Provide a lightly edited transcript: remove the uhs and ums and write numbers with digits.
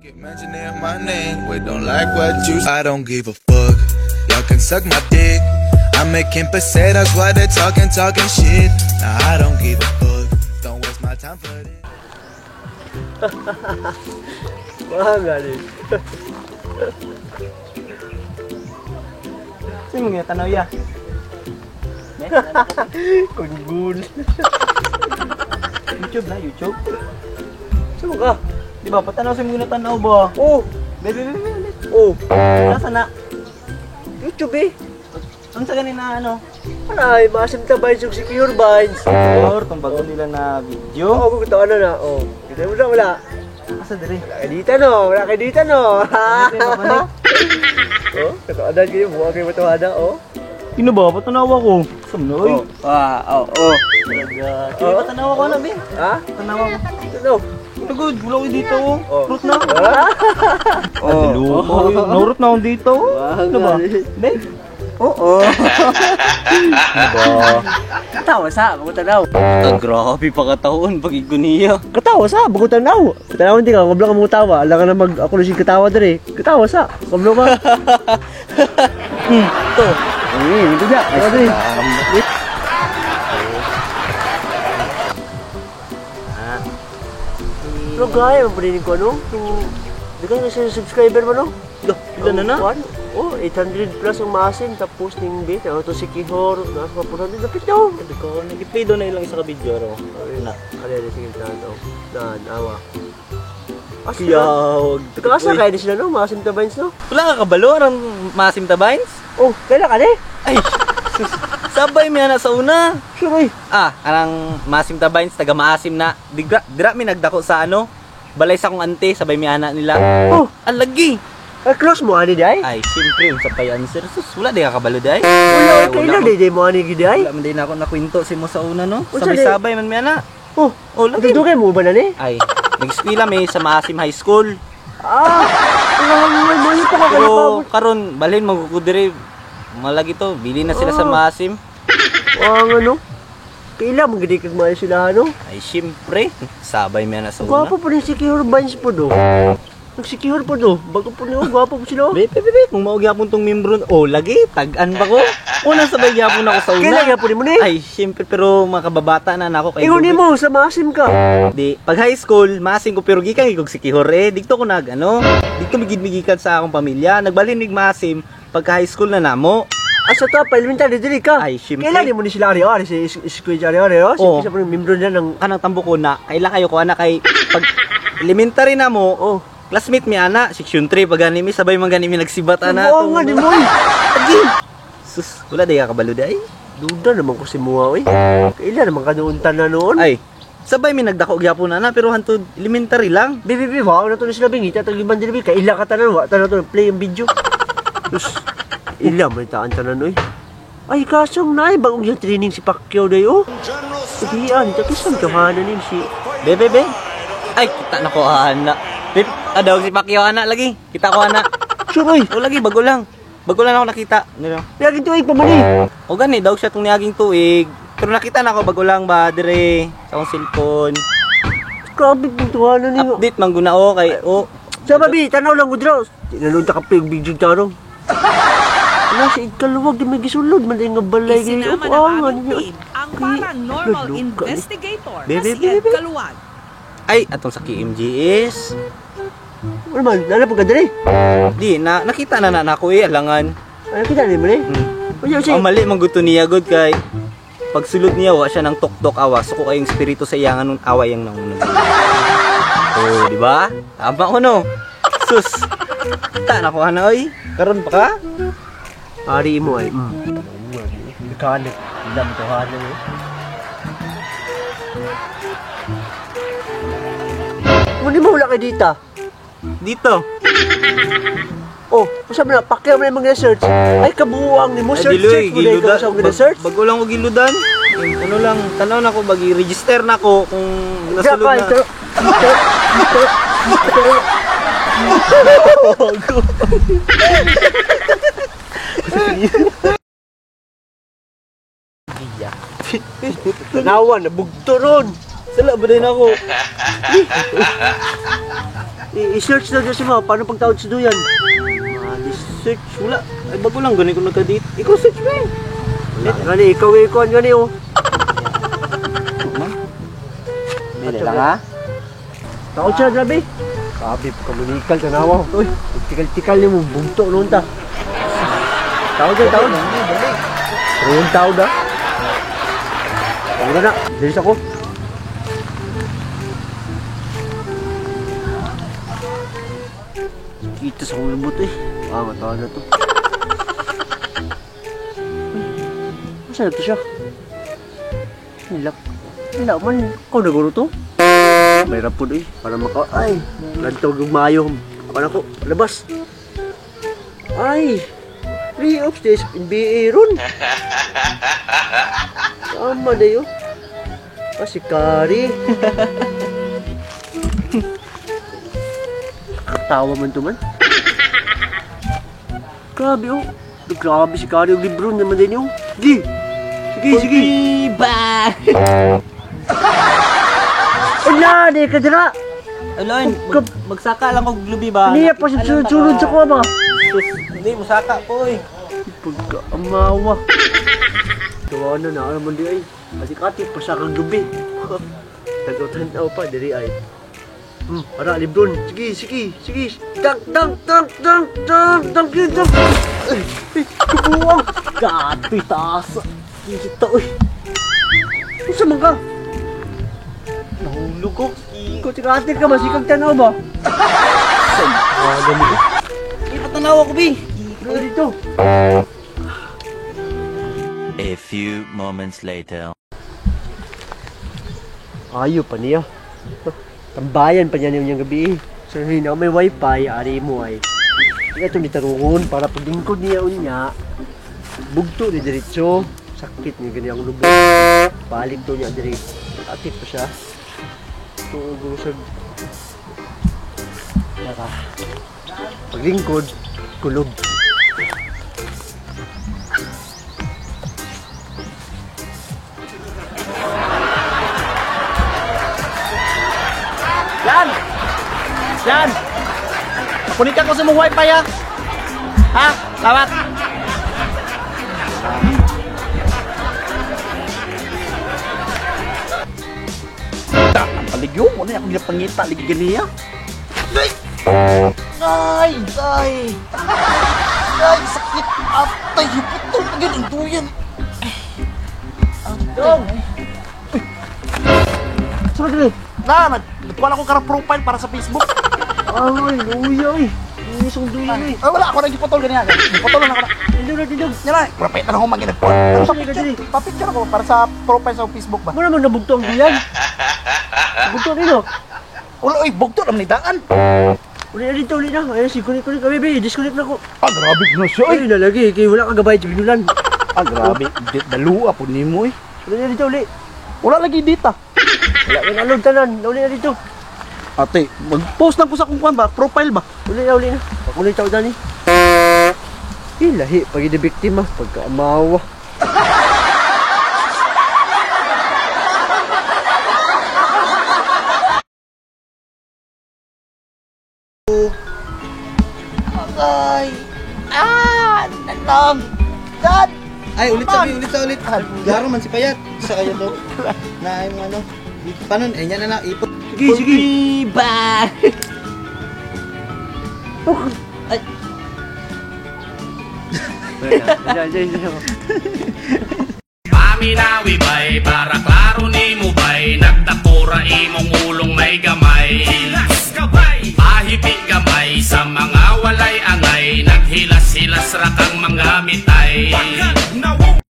Keep mentioning my name, we don't like what you. I don't give a fuck. Y'all can suck my dick. I'm making pesetas while they're talking, talking shit. Nah, I don't give a fuck. Don't waste my time for this. Mga. Sino mo tanaw ya? Kunggul. YouTube na, YouTube. Saan ka? Di ba, patanaw sa mga tanaw ba? Oh! Bebe, bebe, bebe. Oh! Nasa na? YouTube eh! Unsa gani na ano? Aray, maasim ta binds yung secure binds. Or, tong bago nila na video. Oo, kung ano na. Oh, kita mo na wala. Asa diri? Wala kay dita no, wala kay dita no. Oh, katuadan kayo, buha kayo matuhada, oh. Sino ba? Patanawa ko. Saan oy? Oh, ah, oh, oh. Kaya patanawa ko na, be. Ha? Patanawa ko. Ano? Ano good? Wala ko dito, oh. Oh. Fruit na. Oh. Oh, Naurot na akong dito. Ano ba? Be? Oo. Ano ba? Katawa sa, bago tanaw. Ah, grabe pa kataon pag niya. Katawa sa, bago tanaw. Tanaw hindi ka, kabla ka mo tawa. Ala ka na mag, ako na siya katawa dere. Katawa sa, kabla ka. Ito. Eh, ito na. Tawa dere. Pero gaya, mapaninig ko ano? Yung, di ka na siya subscriber mo no? Ilan na na? One, oh, 800 plus ang maasim. Tapos ning bit, ano to si Kihor, nasa pa 400, lapit na oh. Sabi ko, nag-play doon na ilang isa ka video ro. Na. Ano yun, sige, na, no. Na, awa. Asa, Kiyawag. Asa kaya di sila no? Maasim tabines no? Wala ka kabalo ang maasim tabines? Oh, kailan ka ni? Ay, sus. Sabay mi ana sa una. Sure eh. Ah, anang maasim tabines taga maasim na. Digra, dira mi nagdako sa ano? Balay sa kong ante, sabay mi ana nila. Oh, Ang lagi. ay, close mo ani di ay? Ay, siyempre, unsa pay answer sus, wala di ka kabalo di ay. Wala, kailan di di mo ani gid ay? Wala man din ako nakwento si mo sa una no. Unsa di? Sabay-sabay man mi ana. Oh, Oh, lagi. dudugay mo ba na ni? Ay, nag-eskwela mi sa Maasim High School. Ah, mo pa ka Pero karon balhin magkuko diri. Malagi to, bili na sila sa Oh. Maasim. Ang ano? Kailan mo gid kag maayo sila ano? Ay, siyempre, sabay mi ana sa una. Gwapo po rin si Secure Vines po do. Nag-secure po do. Bago po niyo, gwapo po sila. Be, be, be, be, kung mao gyapon tong membro, oh, lagi, tag-an ba ko? Una sabay gyapon ako sa una. Kailan gyapon nimo ni? Ay, siyempre, pero makababata na nako kay Ingon nimo sa maasim ka. Di, pag high school, maasim ko pero gikan gid kog si Kihor eh. Dito ko nag ano, dito migid migikan sa akong pamilya. Nagbalhin mig maasim pagka high school na namo. Asa to pa elementary diri ka. Ay, siyempre. Kailan nimo ni sila ari ari si Squid ari ari oh. Si Oo. isa po yung membro niya ng Kanang tambo ko na, kaila kayo ko ana kay pag elementary na mo, Oh. classmate mi ana, section 3 pag gani mi sabay man gani mi nagsibat ana. Oo nga nimo. eh. Agi. Sus, wala day ka kabalo day. Duda naman ko si Mua oy. Kailan naman ka noon tanan noon? Ay, sabay mi nagdako gyapon ana pero hantud elementary lang. Bi bi bi, wow na to ni sila bingita tag iban diri bi kaila ka tanan wa tanan to play ang video. Sus, ila man taan tanan oy. Ay kasong na bagong yung training si Pacquiao day oh. Sabihan, tapos ang kahanan ni si Be, be, be. Ay, kita na ko ana. Be, adaw si Pacquiao ana lagi. Kita ko ana. Sure oy. O lagi bago lang. Bago lang ako nakita. Ano? Laging tuig pa man eh. O gani daw siya tong niaging tuig. Pero nakita na ako bago lang ba dire sa akong cellphone. Grabe pong tuhanan ni. Update man guna o kay o Sa babi, tanaw lang ko dira. Tinanood ta ka pa yung video tarong. Wala si Ikaluwag di may gisulod man nga balay gani. Isinama Oh, ng ah, nga aming niya. team ang paranormal Lalo ka, eh. investigator Be, na be, si be, Ed be. Kaluwag. Ay, atong sa KMGS. Ano man, nala po ka diri. Di na nakita na na nako eh alangan. Ano kita ni mo ni? Unya Ang mali man gud to niya gud kay pagsulod niya wa siya ng tuktok awa suko kayong espiritu sa iya nganong away ang nauna. Oh, di ba? Tama ko no. Sus. Ta na ko ana oy. Karon pa ka? Ari mo ay. Kalit, lam tuhanan eh. Muni mo wala kay dita. Dito. Oh, usa man na Pacquiao man yung mga search. Ay kabuang nimo Ay, search diloy, search mo dahil ka giludan. sa mga search. Bago lang ko giludan. Ano lang, tanaw na ko bagi register na ko kung nasulod na. Tanawa na bugto ron. Sala ba din ako? I-search na dyan si mo, paano pagtaod sa duyan? Search wala. Ay bago lang gani ko nagka-date. Ikaw search ba? Wala gani, ikaw ikuan gani oh. Dili lang ha. Taod siya, grabe. Grabe, kamunikal, tanawa. Uy, tikal-tikal niyo mo, bugto noon ta. Taod siya, taod. Roon taod ah. Taod na, dilis ako. Kita sa akong lubot eh. Ah, matawa na to. Uy, masa na to siya? Nilak. Wala man, ikaw naguro to? May rapod eh, para maka... Ay! Lantog yung mayo. Ako na ko, palabas. Ay! Playoffs days NBA ron. Tama na yun. Ah, si Kari. Tawa man to man. Grabe oh. Grabe si Kari yung Lebron naman din yun. Sige! Sige, sige! Ba! Wala, di ka dira! Alon, magsaka lang og lubi ba? Niya pa sa sunod-sunod sa kuha ba? Sus, hindi musaka ko eh. Pagkaamawa. Gawa na na, alam mo di ay. Ati-ati, pasakang lubi. Tanaw-tanaw pa, diri ay. Ara, Lebron. Sige, sige, sige. Dunk, dunk, dunk, dunk, dunk, dunk, dunk, dunk. Ay, ay, kabuang. Grabe, taas. Kita, uy. Unsa man ka? Nahulog ko. Ikaw, tika-ati ka ba? Sikag tanaw ba? Ah, ganito. Di pa tanaw ako bi. Ano dito? A few moments later. Ayo pa niya. Tambayan pa niya niyang gabi. So, hindi na may wifi, ari mo ay. Hindi ito ni tarungon para paglingkod niya unya. Bugto ni diretso. Sakit niya ganyan ang lubog. Balik to niya diri. Ati pa siya. Tuog sa Naka. Paglingkod, kulob. Yan! Yan! Kunika ko sa mong wifi ha! Ha? Salamat! Ta, ang paligyo mo na akong ginapangita lagi ganiya. Ay! Ay! Ay! Ay! Sakit! Atay! Hiputol na gid ang duyan! Dong! Saan ka diri? Na! Nagkuha lang ko karang profile para sa Facebook. Ay, luya eh. Inis ang duyan eh. Ay, wala ako nang giputol ganiya. Giputol na ako na. Tindog na, tindog. Yan na, prepare na ako mag-inagpon. Pero sa picture, pa-picture ako para sa profile sa Facebook ba? Mo naman nabugto ang duyan. Bugto rin oh. Wala, oy, bugto naman ni daan. Uli na dito, uli na. Ayun, si connect, connect. Ay, baby, disconnect na ko. Ah, grabe na siya, Ay, nalagi. Kaya wala kang gabay sa binulan. Ah, grabe. Dalua po nimo, eh. Uli na dito, uli. Wala lagi dita. Wala ka nalog tanan. Uli na dito. Ate, mag-post lang ko sa kung kuan ba, profile ba? Uli na, uli na. Pakuloy tao dani. Eh, lahi. Pag biktima, pagkaamawa. Ay! Ah! Nalang! Dad! Ay, ulit sabi, ulit sa ulit. Garo man si Payat. Sa kayo to. Na ay mga ano. Paano? Eh, yan na lang. Ipot. Sige, sige. Ba! Ay. Diyan, diyan, diyan. Paminawi bay, para klaro ni mo bay, nagtakura imong ulong may gamay. Hilas kabay, pahipi gamay, sa mga walay angay, naghilas-hilas ra kang mga mit.